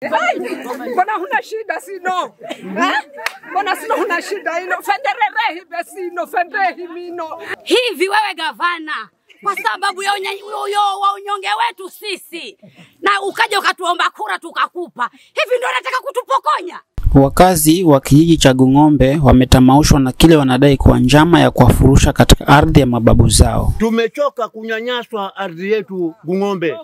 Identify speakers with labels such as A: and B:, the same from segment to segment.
A: Mbona huna shida sino? Mbona sino huna shida ino? Fendererehi besino, fenderehi mino.
B: Hivi wewe gavana, kwa sababu ya unyonge wetu sisi, na ukaja ukatuomba kura tukakupa, hivi ndio unataka kutupokonya?
C: Wakazi wa kijiji cha Gung'ombe wametamaushwa na kile wanadai kuwa njama ya kuwafurusha katika ardhi ya mababu zao.
D: Tumechoka kunyanyaswa ardhi yetu Gung'ombe.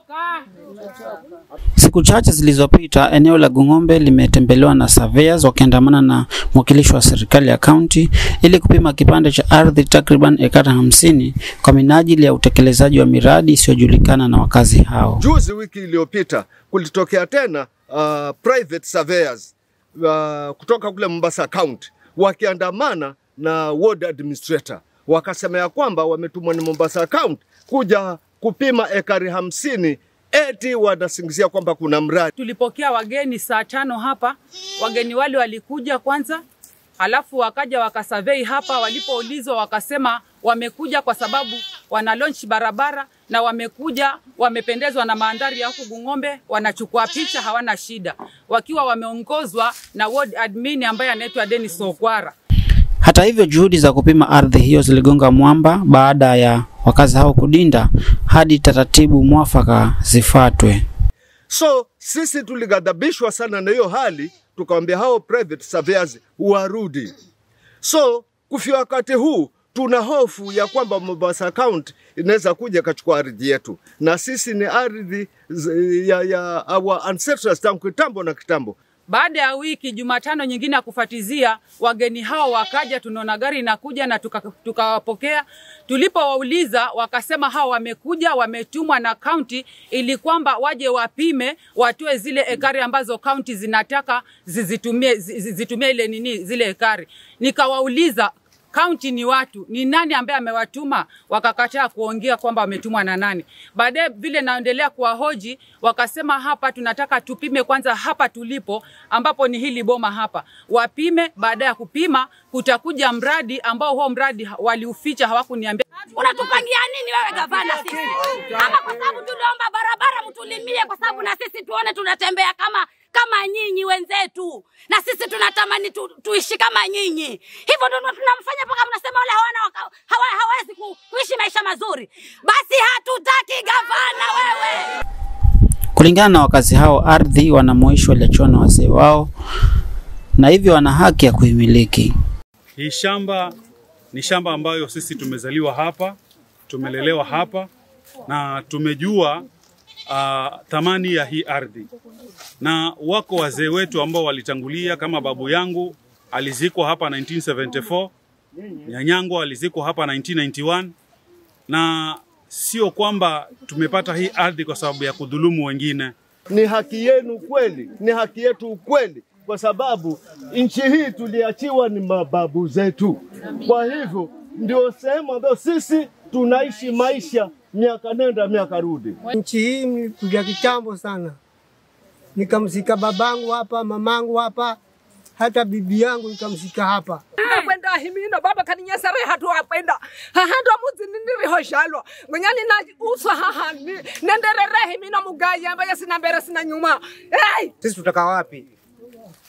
C: Siku chache zilizopita, eneo la Gung'ombe limetembelewa na surveyors wakiandamana na mwakilishi wa serikali ya county ili kupima kipande cha ardhi takriban ekari 50 kwa minajili ya utekelezaji wa miradi isiyojulikana na wakazi hao.
E: Juzi wiki iliyopita kulitokea tena private surveyors kutoka kule Mombasa County wakiandamana na ward administrator, wakasema ya kwamba wametumwa ni Mombasa County kuja kupima ekari 50, eti wanasingizia kwamba kuna mradi.
F: Tulipokea wageni saa 5 hapa. Wageni wale walikuja kwanza, alafu wakaja wakasurvey hapa. Walipoulizwa wakasema wamekuja kwa sababu wana launch barabara na wamekuja wamependezwa na mandhari ya huku Gung'ombe, wanachukua picha, hawana shida, wakiwa wameongozwa na ward admin ambaye anaitwa Dennis Okwara.
C: Hata hivyo, juhudi za kupima ardhi hiyo ziligonga mwamba baada ya wakazi hao kudinda hadi taratibu mwafaka zifuatwe.
E: So sisi tulighadhabishwa sana na hiyo hali, tukawaambia hao private surveyors warudi. So kufika wakati huu tuna hofu ya kwamba Mombasa County inaweza kuja kachukua ardhi yetu, na sisi ni ardhi ya our ancestors tangu kitambo na kitambo.
F: Baada ya wiki Jumatano nyingine ya kufuatizia, wageni hao wakaja, tunaona gari inakuja na tukawapokea. Tulipowauliza wakasema hao wamekuja wametumwa na county ili kwamba waje wapime, watoe zile ekari ambazo county zinataka zitumie ile nini zile ekari. Nikawauliza county ni watu, ni nani ambaye amewatuma? Wakakataa kuongea kwamba wametumwa na nani. Baadaye vile naendelea kuwahoji, wakasema hapa tunataka tupime kwanza hapa tulipo, ambapo ni hili boma hapa. Wapime, baada ya kupima kutakuja mradi ambao huo mradi waliuficha, hawakuniambia.
B: Unatupangia nini wewe gavana sisi? Ama kwa sababu tuliomba barabara mtulimie, kwa sababu na sisi tuone tunatembea kama nyinyi wenzetu, na sisi tunatamani tuishi kama nyinyi. Hivyo ndio tunamfanya mpaka mnasema wale hawawezi kuishi maisha mazuri. Basi hatutaki gavana wewe.
C: Kulingana na wakazi hao, ardhi wanamoishi waliachiwa na wazee wao na hivyo wana haki ya kuimiliki.
G: Hii shamba ni shamba ambayo sisi tumezaliwa hapa, tumelelewa hapa na tumejua thamani ya hii ardhi. Na wako wazee wetu ambao walitangulia, kama babu yangu alizikwa hapa 1974, nyanyangu alizikwa hapa 1991. Na sio kwamba tumepata hii ardhi kwa sababu ya kudhulumu wengine.
E: Ni haki yenu kweli, ni haki yetu kweli, kwa sababu nchi hii tuliachiwa ni mababu zetu. Kwa hivyo ndio sehemu ambayo sisi tunaishi maisha miaka nenda miaka rudi.
H: Nchi hii nilikuja kitambo sana, nikamzika babangu hapa, mamangu hapa, hata bibi yangu nikamzika hapa.
A: Kwenda himino baba kaninyesere hatu apenda hahando muzi nirihoshalwa ngonyani na uso hahani nenderere himino mugaya ambaye sina mbele sina nyuma. Hey!
I: Sisi tutaka wapi?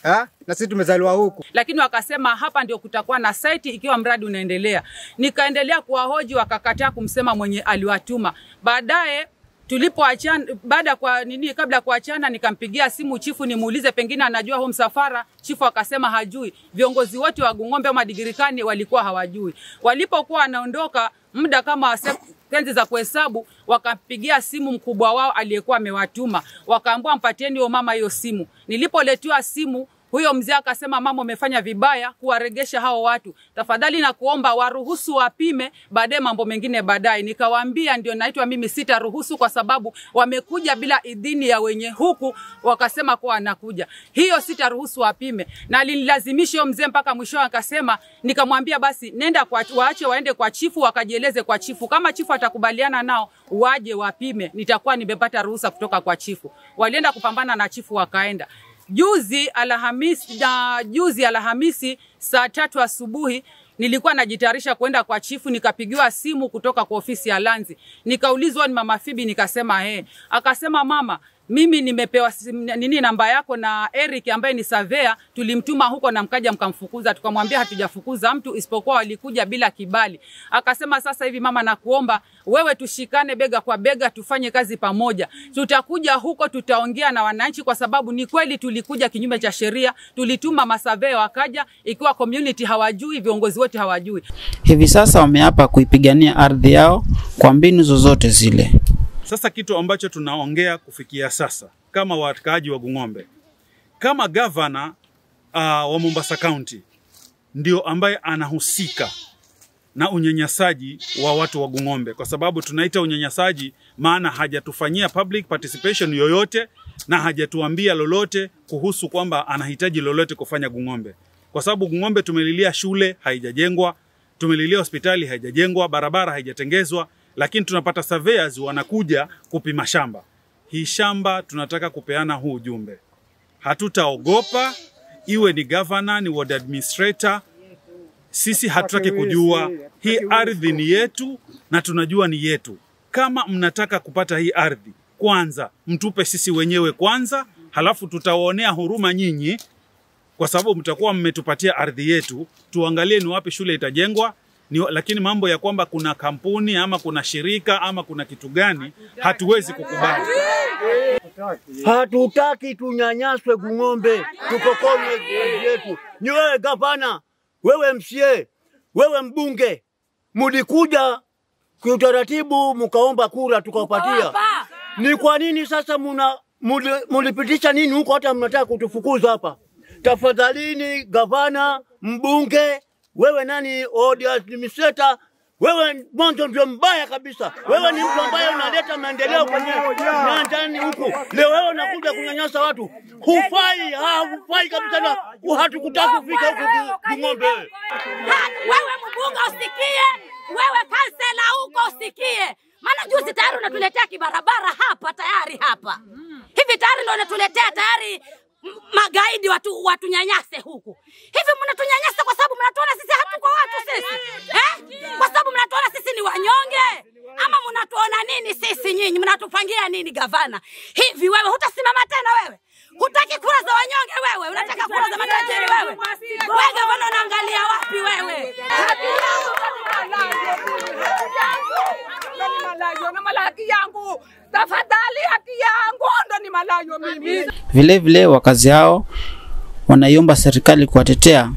I: Ha? Na sisi tumezaliwa huku.
F: Lakini wakasema hapa ndio kutakuwa na site ikiwa mradi unaendelea. Nikaendelea kuwahoji, wakakataa kumsema mwenye aliwatuma. Baadaye tulipoachana, baada kwa nini, kabla kuachana, nikampigia simu chifu nimuulize pengine anajua huo msafara. Chifu akasema hajui. Viongozi wote wa Gung'ombe au Madigirikani walikuwa hawajui. Walipokuwa wanaondoka muda kama tenzi za kuhesabu, wakampigia simu mkubwa wao aliyekuwa amewatuma, wakaambiwa mpatieni huyo mama hiyo simu. Nilipoletewa simu, huyo mzee akasema mama, umefanya vibaya kuwaregesha hao watu, tafadhali na kuomba waruhusu wapime, baadaye mambo mengine baadaye. Nikawaambia ndio naitwa mimi, sitaruhusu kwa sababu wamekuja bila idhini ya wenye huku, wakasema kwa anakuja, hiyo sitaruhusu wapime. Na alinilazimisha huyo mzee mpaka mwisho akasema, nikamwambia basi nenda kwa, waache waende kwa chifu wakajieleze kwa chifu, kama chifu atakubaliana nao waje wapime, nitakuwa nimepata ruhusa kutoka kwa chifu. Walienda kupambana na chifu wakaenda. Juzi Alhamisi saa 3 asubuhi nilikuwa najitayarisha kwenda kwa chifu, nikapigiwa simu kutoka kwa ofisi ya Lanzi. Nikaulizwa ni Mama Fibi, nikasema eh. Akasema mama, Mimi nimepewa nini namba yako na Eric ambaye ni surveyor, tulimtuma huko na mkaja mkamfukuza. Tukamwambia hatujafukuza mtu isipokuwa walikuja bila kibali. Akasema sasa hivi mama, nakuomba wewe tushikane bega kwa bega, tufanye kazi pamoja. Tutakuja huko tutaongea na wananchi, kwa sababu ni kweli tulikuja kinyume cha sheria, tulituma masurveyor wakaja, ikiwa community hawajui, viongozi wote hawajui.
C: Hivi sasa wameapa kuipigania ardhi yao kwa mbinu zozote zile.
G: Sasa kitu ambacho tunaongea kufikia sasa kama wakaaji wa Gung'ombe, kama gavana wa Mombasa County ndio ambaye anahusika na unyanyasaji wa watu wa Gung'ombe, kwa sababu tunaita unyanyasaji maana hajatufanyia public participation yoyote na hajatuambia lolote kuhusu kwamba anahitaji lolote kufanya Gung'ombe. Kwa sababu Gung'ombe tumelilia shule haijajengwa, tumelilia hospitali haijajengwa, barabara haijatengezwa, lakini tunapata surveyors wanakuja kupima shamba. Hii shamba tunataka kupeana huu ujumbe. Hatutaogopa, iwe ni governor, ni ward administrator, sisi hatutaki kujua. Hii ardhi ni yetu na tunajua ni yetu. Kama mnataka kupata hii ardhi, kwanza mtupe sisi wenyewe kwanza, halafu tutawaonea huruma nyinyi kwa sababu mtakuwa mmetupatia ardhi yetu. Tuangalie ni wapi shule itajengwa. Lakini mambo ya kwamba kuna kampuni ama kuna shirika ama kuna kitu gani, hatuwezi kukubali.
D: Hatutaki tunyanyaswe Gung'ombe, tupokonywe ardhi yetu. Ni wewe gavana, wewe MCA, wewe mbunge, mulikuja kiutaratibu mkaomba kura tukawapatia. Ni kwa nini sasa mulipitisha nini huko hata mnataka kutufukuza hapa? Tafadhalini gavana, mbunge, wewe nani administrator, wewe mwanzo ndio mbaya kabisa. Wewe ni mtu ambaye unaleta maendeleo kwenye nyanjani huku. Leo wewe unakuja kunyanyasa watu. Hufai, hufai kabisa na hatukutaka kufika huku Gung'ombe.
B: Wewe mbunge usikie, wewe kansela huko usikie. Maana juzi tayari unatuletea kibarabara hapa tayari hapa. Hivi tayari ndio unatuletea tayari magaidi watu nyanyase huku. Hivi mnatunyanyasa kwa sababu mnatuona sisi hatuko watu sisi. Kwa sababu mnatuona sisi ni wanyonge? Ama mnatuona nini sisi nyinyi? Mnatupangia nini gavana? Hivi wewe hutasimama tena wewe? Hutaki kura za wanyonge wewe? Unataka kura za matajiri wewe? Wewe gavana unaangalia wapi wewe?
A: Haki yangu. Tafadhali haki yangu ndo ni malayo mimi.
C: Vile vile wakazi hao wanaiomba serikali kuwatetea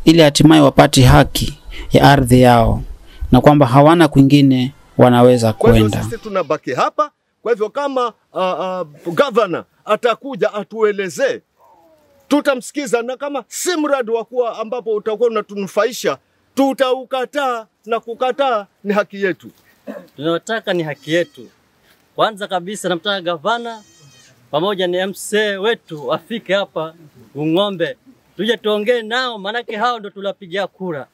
C: ili hatimaye wapate haki ya ardhi yao na kwamba hawana kwingine wanaweza kwenda.
E: Sisi tunabaki hapa. Kwa hivyo kama governor atakuja atuelezee, tutamsikiza, na kama si mradi wa kuwa ambapo utakuwa unatunufaisha, tutaukataa, na kukataa ni haki yetu.
J: Tunataka ni haki yetu. Kwanza kabisa namtaka gavana pamoja na MC wetu afike hapa Gung'ombe, tuje tuongee nao, manake hao ndo tuliwapigia kura.